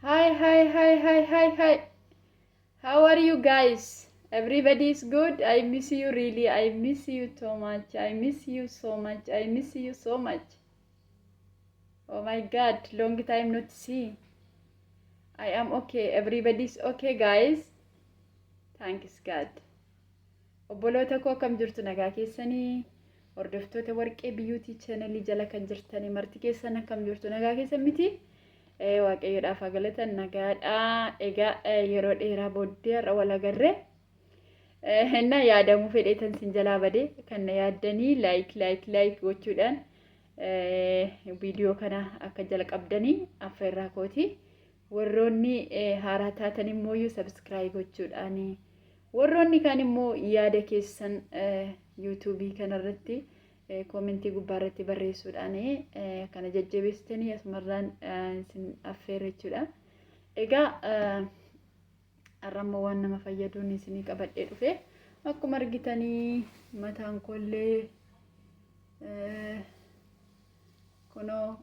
Hi, hi, hi, hi, hi, hi. How are you guys? Everybody is good. I miss you really. I miss you too much. I miss you so much. I miss you so much. Oh my God, long time not see. I am okay. Everybody is okay, guys. Thanks God. Obboloota koo, akkam jirtu? Nagaa keessanii? Hordoftoota Warqee Biyyuutii channelii jala kan jirtanii marti keessan, akkam jirtu? Nagaa keessan miti? Waaqayyoodhaaf haa galatan, nagaadha. Egaa yeroo dheeraa booddee har'a wal agarree. Na yaadamuu fedheetan sin jalaa badee. Kan na yaaddanii like, like, like gochuudhaan viidiyoo kana akka jalqabdanii affeerraa kooti. Warroonni haaraa taatan immoo subscribe gochuudhaan, warroonni kaan immoo yaada keessan YouTubeii kanarratti commentii gubbaarratti barreessuudhaan kana jajjabeessitanii asumarraan isin affeera jechuudha. Egaa har'a immoo waan nama fayyaduun isinii qabadhee dhufe. Akkuma argitanii mataan koollee kunoo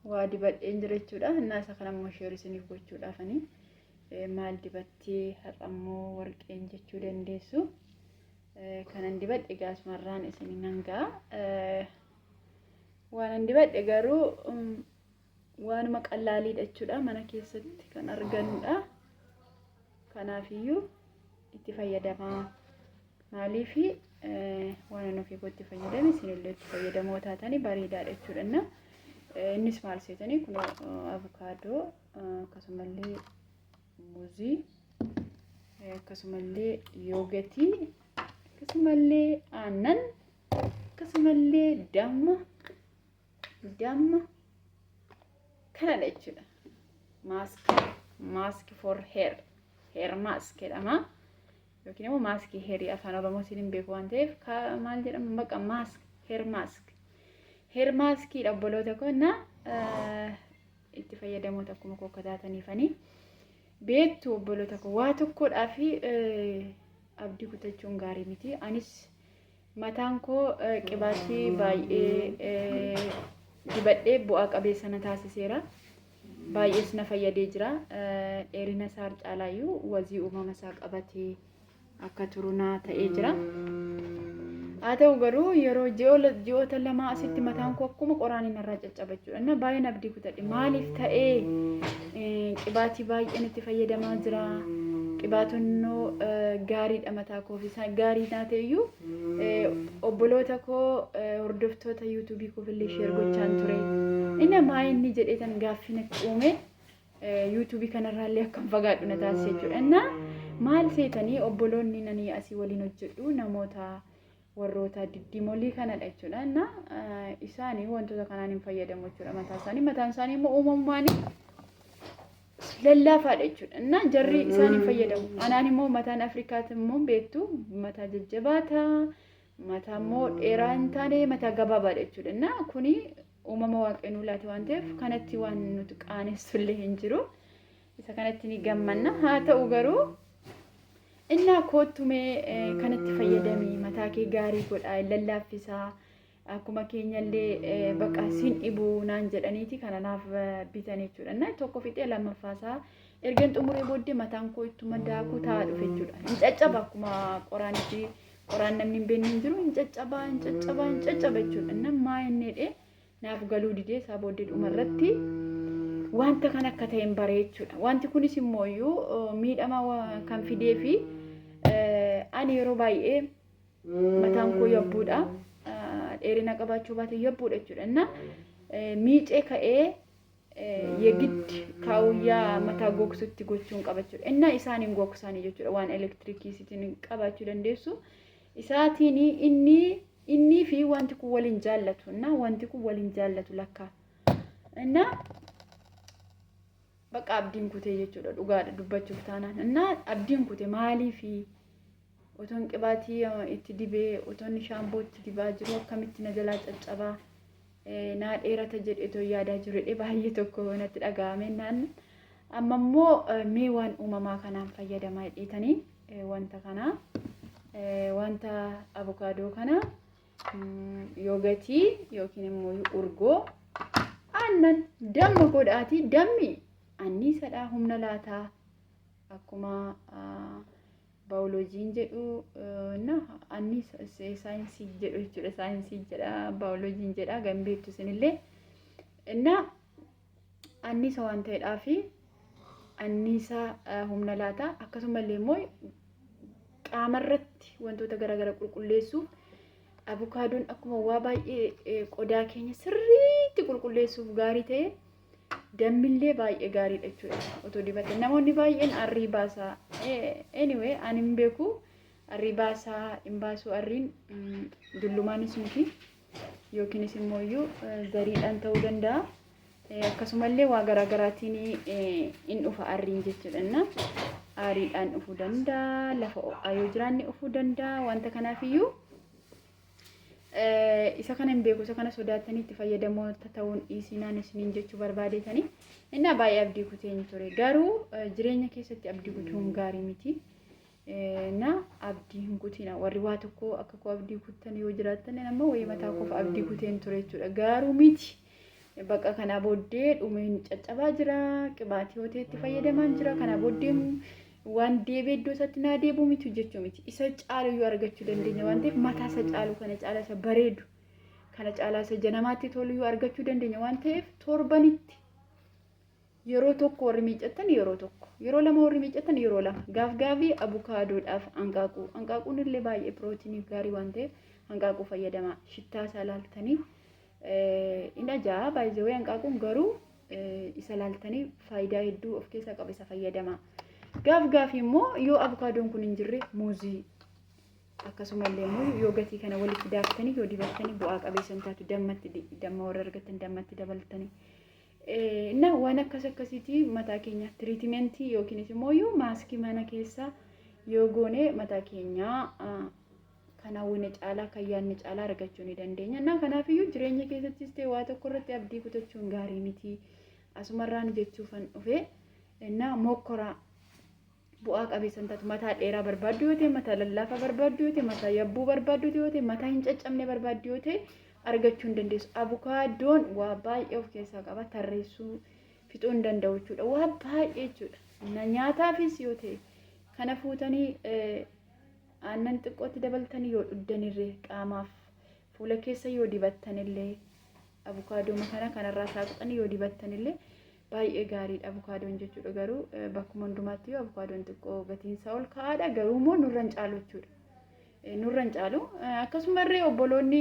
waa dibadheen jira jechuudha. Innaa isa kana immoo share isiniif gochuudhaafanii, maal dibattee har'a immoo Warqeen jechuu dandeessu. Kanan dibadhe egaa asumarraan isinii nan ga'a. Waanan dibadhe garuu waanuma qallaaliidha jechuudha. Mana keessatti kan argannudha. Kanaafiyyuu itti fayyadamaa. Maaliifi, waan ani ofii kootti fayyadame isinillee itti fayyadamoo taatanii bareedaadha jechuudha. Innis maal seetanii? Kun avukaadoo, akkasumallee muuzii, akkasumallee yoogatii, akkasumallee aannan, akkasumallee damma. Damma kanadha jechuudha. Mask, mask for hair, hair mask jedhama. Yookiin immoo maaskii hairii, afaan Oromootiin hin beeku waan ta'eef, maal jedhama, baqa mask, hair mask. Hair maskiidha, obboloota koo. Na itti fayyadamoota akkuma koo akka taataniifanii beektu. Obboloota koo, waa tokkodhaa fi abdii kutachuun gaarii miti. Anis mataan koo qibaatii baay'ee dibadhee bu'aa qabeessa na taasiseera. Baay'ees na fayyadee jira. Dheerina isaa caalaayyuu wazii uumama isaa qabatee akka turu naa ta'ee jira. Haa ta'u garuu yeroo ji'oota 2 asitti mataan koo akkuma qoraaniin irraa caccaba jechuudha. Inni baay'een abdii kutadhe. Maaliif ta'ee? Qibaatii baay'een itti fayyadamaa jira. Qibaatonnoo gaariidha, mataa koof isaan gaarii naa ta'eyyuu, obboloota koo hordoftoota YouTubeii koof illee share gochaan ture. Inni maa inni jedheetan gaaffii natti uume, YouTubeii kanarraallee akkam fagaadhu na taasise jechuudha. Innaa maal seetanii, obboloonni nani asii waliin hojjedhu namoota warroota diddiimolii kanadha jechuudha. Innaa isaanii wantoota kanaan hin fayyadamu jechuudha mataa isaanii. Mataan isaanii immoo uumamumaan lallaafaadha jechuudha. Innaa jarri isaan hin fayyadamu. Anaan immoo mataan Afrikaati immoo beektu, mataa jajjabaata, mataa immoo dheeraa hin taane, mataa gabaabaadha jechuudha. Innaa kuni uumama Waaqayyo nuu laate waan ta'eef kanatti waan nuti qaanessu illee hin jiru. Isa kanatti ni gammanna. Haa ta'u garuu innaa koottumee kanatti fayyadamii, mataa kee gaarii godhaa, lallaaffisaa, akkuma keenyallee baqa sin dhibu naan jedhaniiti kana naaf bitan jechuudha. Innaa tokko fixee lammaffaasaa ergan xumuree booddee mataan koo ittuma daakuu taa'aa dhufe jechuudha. Hin caccaba, akkuma qoraanitti, qoraan namni hin beekne hin jiru, hin caccabaa, hin caccabaa, hin caccaba jechuudha. Innaa maa inni jedhee naaf galuu didee, isaa booddee dhuma irratti wanta kan akka ta'e hin bare jechuudha. Wanti kunis immoo iyyuu miidhama kan fidee fi ani yeroo baay'ee mataan koo yabbuudha. Dheerina qabaachuu baate yabbuudha jechuudha. Inna miicee ka'ee yegiddi kaawuyyaa mataa gogsutti gochuun qaba jechuudha. Inna isaan hin gogsanii jechuudha. Waan elektirikiisitiin qabaachuu dandeessu. Isaatiin inni fi wanti kun waliin jaallatu. Inna wanti kun waliin jaallatu lakkaa. Inna bakka abdiin kutee jechuudha, dhugaadha dubbachuuf taanaan. Inna abdiin kute. Maaliifi, otoon qibaatii itti dibee, otoon shaamboo itti dibaa jiru, akkamitti na jalaa caccabaa, naa dheerata jedhee otoo yaadaa jiru jedhee baay'ee tokko natti dhaga'ame. Naan amma immoo mee waan uumamaa kanaan fayyadamaa jedheetanii wanta kana, wanta avukaadoo kana, yoogatii yookiin immoo urgoo, aannan, damma godhaatii, dammi Anniisadha, humna laataa, akkuma baayoloojiin jedhu na anniisa saayinsii jedhu jechuudha. Saayinsii jedha, baayoloojiin jedha, gan beektu isinillee. Inna anniisa waan ta'eedhaafi anniisa humna laataa, akkasumallee immoo qaamarratti wantoota garaagaraa qulqulleessuuf abukaadoon akkuma waa baay'ee qodaa keenya sirriitti qulqulleessuuf gaarii ta'e, dammillee baay'ee gaariidha jechuudha. Otoo dibatan namoonni baay'een arrii baasaa. Anyway, ani hin beeku, arrii baasaa hin baasu. Arriin dullumaanis miti, yookiinis immoo iyyuu zariidhaan ta'uu danda'a. Akkasumallee waa garaagaraatiin in dhufa arriin jechuudha. Aariidhaan dhufuu danda'a, lafa ho'aa yoo jiraanne dhufuu danda'a. Wanta kanaafiyyuu isa kana hin beeku, isa kana sodaatanii itti fayyadamoota ta'uun dhiisinaan isiniin jechuu barbaadetanii. Innaa baay'ee abdii kuteen ture. Garuu jireenya keessatti abdii kutuun gaarii miti. Na abdii hin kutina. Warri waa tokko akka koo abdii kuttan yoo jiraattan, amma wayii mataa koof abdii kuteen ture jechuudha. Garuu miti. Bakka kanaa booddee dhumeen caccabaa jira. Qibaatii yoo ta'e itti fayyadamaa jira. Kanaa booddee waan deebi'ee iddoo isaatti naa deebi'u miti jechuu miti. Isa caalu yoo argachuu dandeenya waan ta'eef, mataa isa caalu, kana caala isa bareedu, kana caalaa isa janamaatti tolu yoo argachuu dandeenya waan ta'eef, torbanitti yeroo tokko warri miiccattan yeroo tokko, yeroo lama warri miiccattan yeroo lama, gaaf gaafii abukaadoodhaaf hanqaaquu. Hanqaaquun illee baay'ee pirootiiniif gaarii waan ta'eef hanqaaquu fayyadamaa. Shittaa isaa laaltanii in ajaa'a baay'ee hanqaaquun, garuu isa laaltanii faayidaa hedduu of keessaa qaba, isa fayyadamaa. Gaaf gaafii immoo yoo abukaadoon kun hin jirre muuzii, akkasumallee immoo yoo gatii kana walitti daaktanii yoo dibattanii bu'aa qabeessa hin taatu. Dammatti, damma warra argattan dammatti dabaltanii. Na waan akkas akkasiitii mataa keenya treatmentii yookiinis immoo yoo maaskii mana keessa yoo goone mataa keenya kan hawwine caalaa, kan yaadne caalaa argachuu ni dandeenya. Na kanaafiyyuu jireenya keessattis ta'e waa tokko irratti abdii kutachuun gaarii miti. Asumarraan jechuufan dhufe na mokkoraa, bu'aa qabeessa hin taatu. Mataa dheeraa barbaaddu yoo ta'e, mataa lallaafaa barbaaddu yoo ta'e, mataa yabbuu barbaaddu yoo ta'e, mataa hin caccabne barbaaddu yoo ta'e, argachuu hin dandeessu. Abukaadoon waa baay'ee of keessaa qaba, tarreessuu fixuu hin danda'u jechuudha. Waa baay'ee jechuudha. Na nyaataafis yoo ta'e kana fuutanii aannan xiqqootti dabaltanii yoo dhugdanillee, qaamaaf fuula keessa yoo dibattanillee, abukaadoo kana kanarraa saaqxanii yoo dibattanillee baay'ee gaariidha abukaadoon jechuudha. Garuu bakkuma hundumaatti yoo abukaadoon xiqqoo gatiinsaa ol ka'aadha, garuu immoo nurra hin caalu jechuudha. Nurra hin caalu. Akkasumallee obboloonni,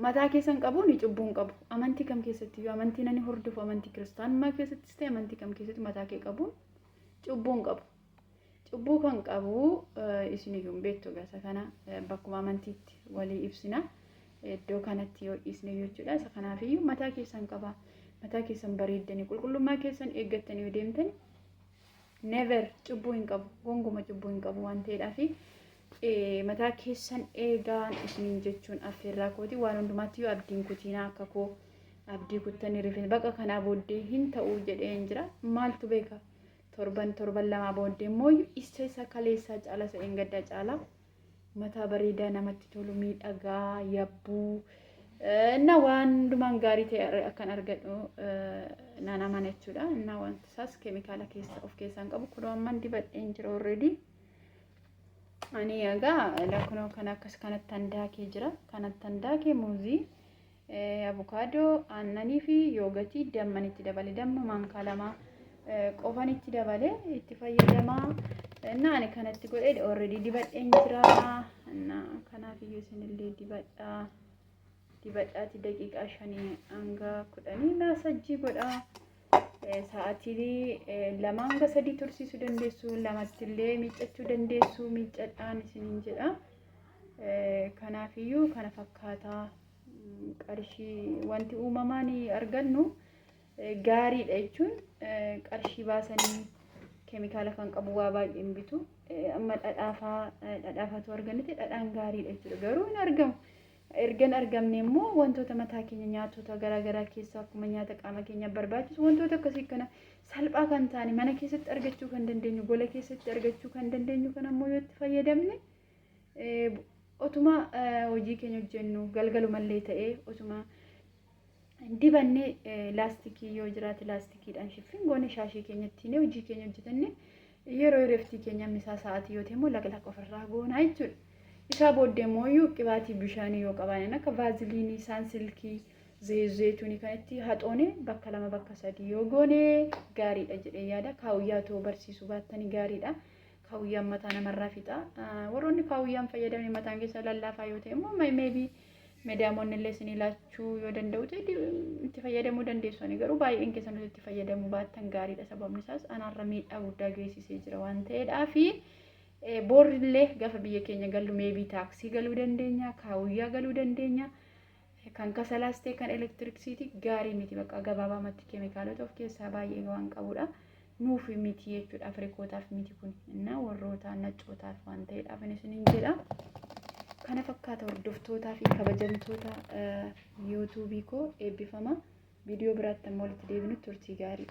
mataa keessan qabu ni cubbuu hin qabu. Amantii kam keessatti iyyuu, amantii nani hordofu amantii kiristaanummaa keessattis ta'e amantii kam keessatti mataa kee qabuun cubbuu hin qabu. Cubbuu kan qabu isin iyyuu hin beektu, gasa kana bakkuma amantiitti walii ibsina. Iddoo kanatti yoo dhiisne jechuudha. Isa kanaafiyyuu mataa keessan qaba. Mataa keessan bareeddanii qulqullummaa keessan eeggattanii yoo deemtan never cubbuu hin qabu. Gonguma cubbuu hin qabu waan ta'eedhaafi mataa keessan eegaan isiniin jechuun affeerraa kooti. Waan hundumaatti yoo abdiin kutiinaa, akka koo abdii kuttanii rifeensa baqa kanaa booddee hin ta'uu jedhee hin jira. Maaltu beeka? Torban, torban lamaa booddee immoo isa kaleessaa caala, isa eengaddaa caala mataa bareedaa namatti tolu, miidhagaa, yabbuu na waan hundumaan gaarii ta'e akkan argadhu naan amana jechuudha. Na wanti isaas keemikaala keessa of keessaa hin qabu. Kunoo amman dibadheen jira already. Ani egaa kunoo kan akkas kanatti handaakee jira. Kanatti handaakee muuzii, abukaadoo, aannanii fi yoogatii damman itti dabale, damma maankaa 2 qofan itti dabale itti fayyadamaa. Na ani kanatti godhee already dibadheen jira. Na kanaaf iyyuu isinillee dibadhaa. Dibadhaati daqiiqaa 5 hanga 10 naa sajjii godhaa. Sa'aatii 2 hanga 3 tursiisuu dandeessu. Lamatti illee miiccachuu dandeessu. Miiccadhaan isiniin jedha. Kanaafiyyuu kana fakkaataa qarshii wanti uumamaan argannu gaariidha jechuun qarshii baasanii keemikaala kan qabu waa baay'ee hin bitu. Amma dhadhaafaa dhadhaafaatu argannite dhadhaan gaariidha jechuudha. Garuu hin argamu. Ergan argamne immoo wantoota mataa keenya nyaatota garaagaraa keessaa akkuma nyaata qaama keenyaaf barbaachisu, wantoota akkasii kana salphaa kan ta'an mana keessatti argachuu kan dandeenyu, gola keessatti argachuu kan dandeenyu kan ammoo yoo itti fayyadamne, otuma hojii keenya hojjennu galgalumallee ta'ee otuma Dibannee laastikii yoo jiraate laastikiidhaan shiffin goone shaashii keenya ittiin hojii keenya hojjetanne, yeroo ireftii keenya misaa sa'aatii yoo ta'e immoo laqlaqa ofirraa goonaa jechuudha. Isaa booddee immoo iyyuu qibaatii bishaanii yoo qabaanne akka vaaziliinii, saansilkii, zeetuunii kan itti haxoone bakka lama bakka sadii yoo goone gaariidha jedhee yaada. Kaawuyyaa too barsiisuu baattanii gaariidha. Kaawuyyaan mataa namarraa fixa. Warroonni kaawuyyaan fayyadamne mataan keessa lallaafaa yoo ta'e immoo maybe meedaamoonni illee isinii laachuu yoo danda'u ta'e itti fayyadamuu dandeessu. Ani garuu baay'een keessan itti fayyadamuu baattan gaariidha. Sababni isaas anaarra miidhaa guddaa geessisee jira waan ta'eedhaafi. Boorrillee gaafa biyya keenya gallu maybe taaksii galuu dandeenya, kaawuyyaa galuu dandeenya. Kan kasalaas ta'e kan elektiriksiiti gaarii miti, bakka gabaabaamatti keemikaalota of keessaa baay'ee waan qabudha. Nuuf miti jechuudha, Afrikootaaf miti kun, innaa warroota naccootaaf waan ta'eedhaaf isiniin jedha. Kana fakkaata, hordoftootaa fi kabajamtoota yuutuubii koo, eebbifama. Viidiyoo biraatti ammoo walitti deebinu, turtii gaarii.